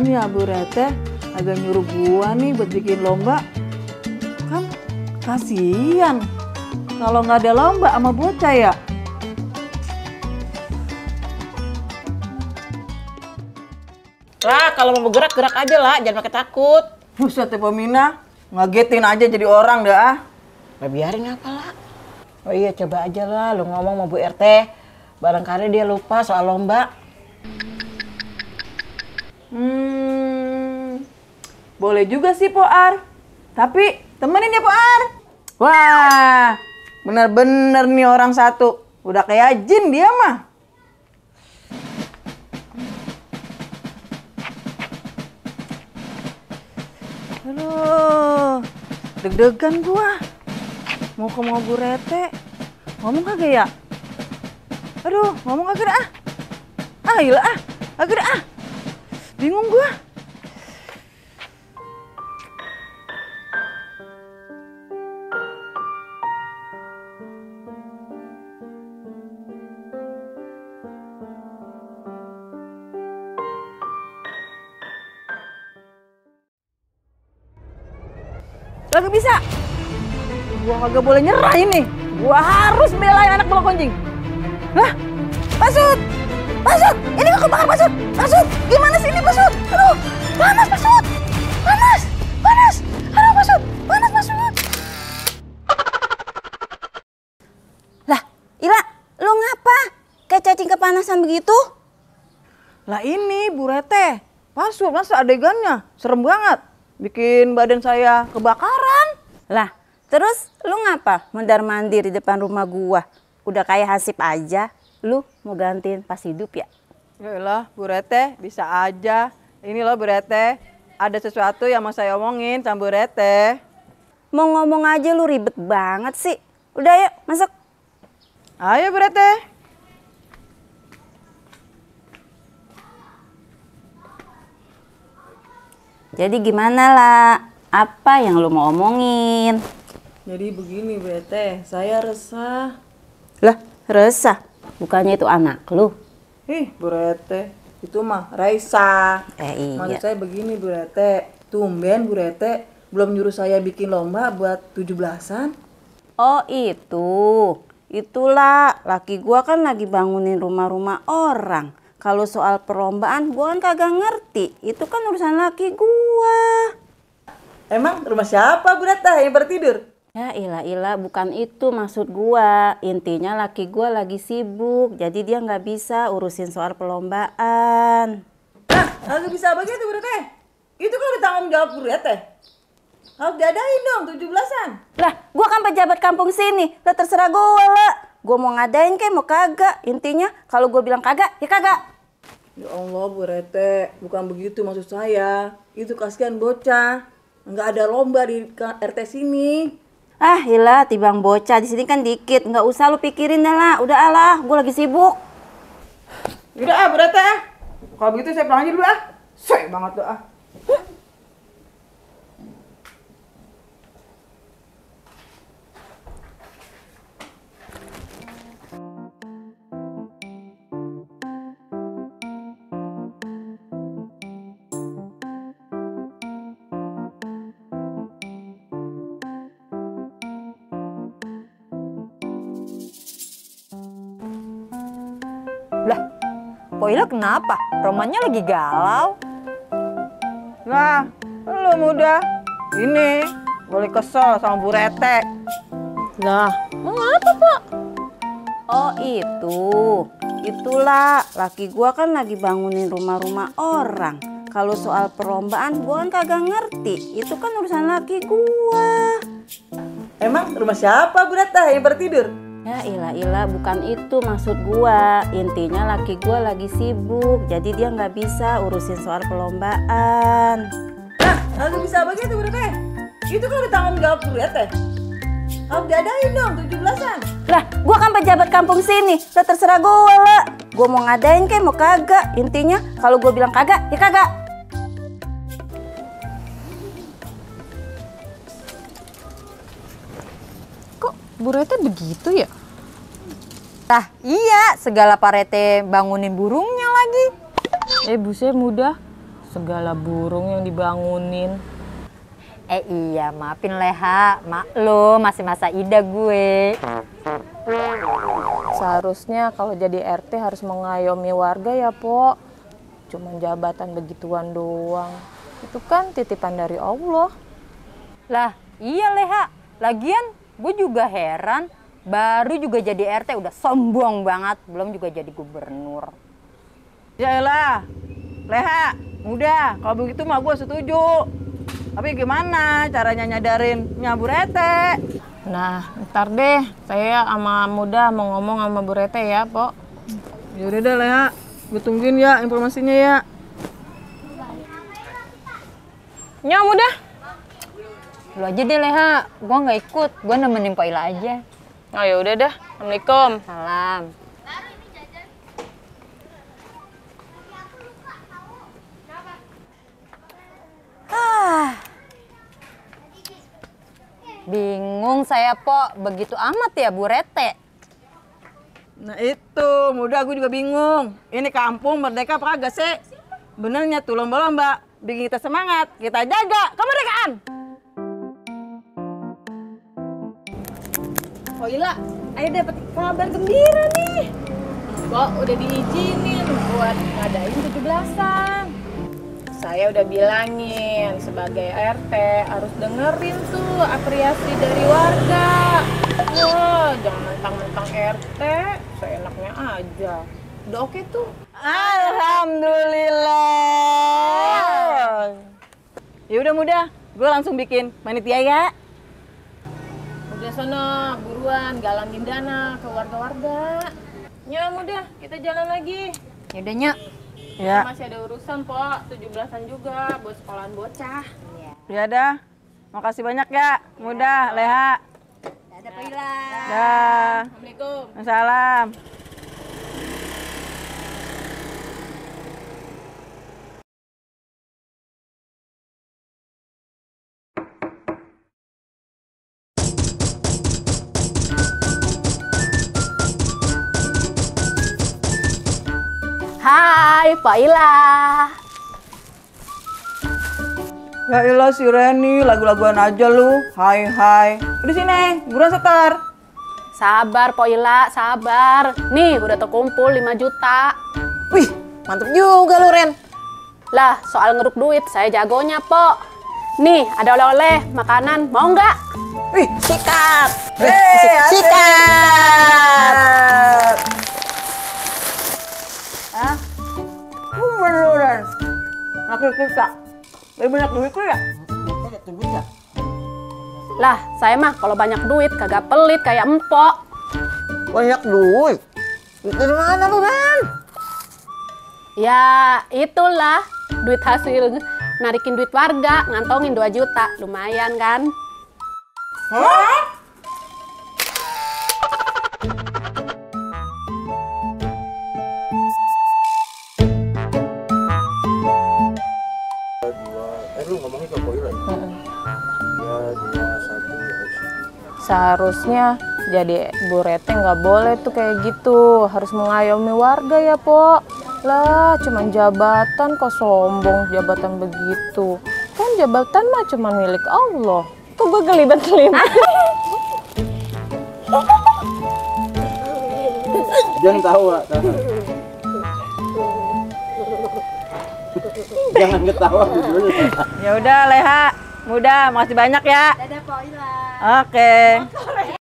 Tumben ya Bu Rete agak nyuruh gua nih buat bikin lomba. Kan kasihan kalau nggak ada lomba sama bocah ya. Lah, kalau mau bergerak, gerak aja lah, jangan pakai takut. Buset ya Pomina, ngagetin aja jadi orang dah. Lah biarin apa lah. Oh iya, coba aja lah lu ngomong sama Bu RT. Barangkali dia lupa soal lomba. Boleh juga sih Poar. Tapi temenin ya Poar. Wah, bener-bener nih orang satu. Udah kayak jin dia mah. Aduh, deg-degan gua. Mau ke Bu Rete. Ngomong kagak ya? Aduh, ngomong kagak dah. Ayolah ah, kagak dah ah. Bingung gua. Gak bisa. Gua kagak boleh nyerah ini. Gua harus belain anak bola konjing. Hah? Pasut! Pasut! Ini gak kebakar Pasut! Pasut! Gimana sih ini Pasut? Aduh! Panas Pasut! Panas! Panas! Aduh Pasut! Panas Pasut! Lah, Ila, lu ngapa? Kayak cacing kepanasan begitu? Lah ini Bu Rete. Pasut, masa adegannya? Serem banget. Bikin badan saya kebakaran. Lah, terus lu ngapa mondar-mandir di depan rumah gua? Udah kayak Hasip aja. Lu mau gantiin pas hidup ya? Yaelah Bu Rete, bisa aja. Ini loh Bu Rete, ada sesuatu yang mau saya omongin sama Bu Rete. Mau ngomong aja lu ribet banget sih. Udah yuk, masuk. Ayo Bu Rete. Jadi gimana lah? Apa yang lu mau omongin? Jadi begini Bu Rete, saya resah. Lah, resah? Bukannya itu anak lu? Ih Bu Rete, itu mah Raisa. Iya. Maksud saya begini Bu Rete, tumben Bu Rete belum nyuruh saya bikin lomba buat 17-an. Oh itu. Itulah, laki gua kan lagi bangunin rumah-rumah orang. Kalau soal perlombaan gua kan kagak ngerti. Itu kan urusan laki gua. Emang rumah siapa Bu Rete yang bertidur? Ya ilah, bukan itu maksud gua. Intinya laki gua lagi sibuk, jadi dia nggak bisa urusin soal perlombaan. Nah, nggak bisa begitu Bu Rete. Itu kan udah tanggung jawab Bu Rete. Harus diadain dong 17-an. Lah, gua kan pejabat kampung sini. Lah terserah gua lah. Gua mau ngadain kayak mau kagak. Intinya kalau gua bilang kagak, ya kagak. Ya Allah Bu Rete, bukan begitu maksud saya. Itu kasihan bocah. Nggak ada lomba di RT sini. Ah, ilah, tibang bocah di sini kan dikit. Nggak usah lu pikirin dah lah. Udah alah, gua lagi sibuk. Udah ah Bu Rete. Kalau begitu saya pulang aja dulu ah. Soy banget tuh ah. Lah, Poila kenapa? Romannya lagi galau. Nah, lu muda. Ini boleh kesel sama Bu Rete. Lah, mengapa Pak? Oh itu. Itulah, laki gua kan lagi bangunin rumah-rumah orang. Kalau soal perlombaan gua kan kagak ngerti. Itu kan urusan laki gua. Emang rumah siapa Bu Rete yang bertidur? Ya ilah, bukan itu maksud gua. Intinya laki gua lagi sibuk, jadi dia nggak bisa urusin soal perlombaan. Nah, nggak bisa begitu Bu Rete. Itu kan udah tanggung jawab Bu Rete. Harus diadain dong 17-an. Lah, gua kan pejabat kampung sini. Lah terserah gua lah. Gua mau ngadain kayak mau kagak. Intinya kalau gua bilang kagak, ya kagak. Bu Rete begitu ya? Tah iya, segala Pak Rete bangunin burungnya lagi. Bu saya muda, segala burung yang dibangunin. Iya, maafin Leha. Maklum, masih masa ida gue. Seharusnya kalau jadi RT harus mengayomi warga ya, Po. Cuman jabatan begituan doang. Itu kan titipan dari Allah. Lah, iya Leha. Lagian gue juga heran. Baru juga jadi RT udah sombong banget. Belum juga jadi gubernur. Yaelah, Leha, udah. Kalau begitu mah gue setuju. Tapi gimana caranya nyadarin Bu Rete? Nah, ntar deh. Saya sama Muda mau ngomong sama Bu Rete ya, Po. Yaudah deh Leha, gue tungguin ya informasinya ya. Nya, Muda. Lu aja deh Leha. Gue nggak ikut. Gue nemenin Poila aja. Oh ya udah dah. Assalamualaikum. Salam. Bingung saya, Po. Begitu amat ya Bu Rete. Nah itu, muda gue juga bingung. Ini kampung merdeka apa kagak sih? Benernya tuh lomba-lomba bikin kita semangat, kita jaga kemerdekaan. Poila, ayo dapat kabar gembira nih. Kok udah diizinin buat ngadain 17-an. Saya udah bilangin sebagai RT harus dengerin tuh apresiasi dari warga. Wah, jangan mentang-mentang RT, seenaknya aja. Udah oke tuh. Alhamdulillah. Ya udah muda, gue langsung bikin panitia ya. Udah sono, buruan galangin dana ke warga-warga. Ya Muda, kita jalan lagi. Yaudah, Nyak. Ya. Masih ada urusan, Po. 17-an juga buat sekolahan bocah. Ya dah. Makasih banyak ya, muda, Leha. Dadah, Poila. Dah. Assalamualaikum. Salam. Hai, Poila. Ya ilah si Reni, lagu-laguan aja lu. Hai hai. Udah sini, buruan setar. Sabar Poila, sabar. Nih udah terkumpul 5 juta. Wih, mantep juga lu Ren. Lah soal ngeruk duit saya jagonya Po. Nih ada oleh-oleh, makanan, mau nggak? Wih, sikat. Sikat. Hah? Beneran. Aku kita. Lebih banyak duit lu ya? Lah saya mah kalau banyak duit kagak pelit kayak empok. Banyak duit? Dari mana lu Ren? Ya itulah duit hasil narikin duit warga, ngantongin 2 juta. Lumayan kan? Hah? Lu ngomongnya ke Poila ya? Ya, 2, 1, Seharusnya jadi Bu Rete nggak boleh tuh kayak gitu. Harus mengayomi warga ya, Po. Lah, cuman jabatan kok sombong jabatan begitu. Kan jabatan mah cuma milik Allah. Kok gue gelibat-gelibat? Jangan tawa, tahan. Jangan ketawa dulu. Ya udah Leha, muda, makasih banyak ya. Dadah, Poila. Oke.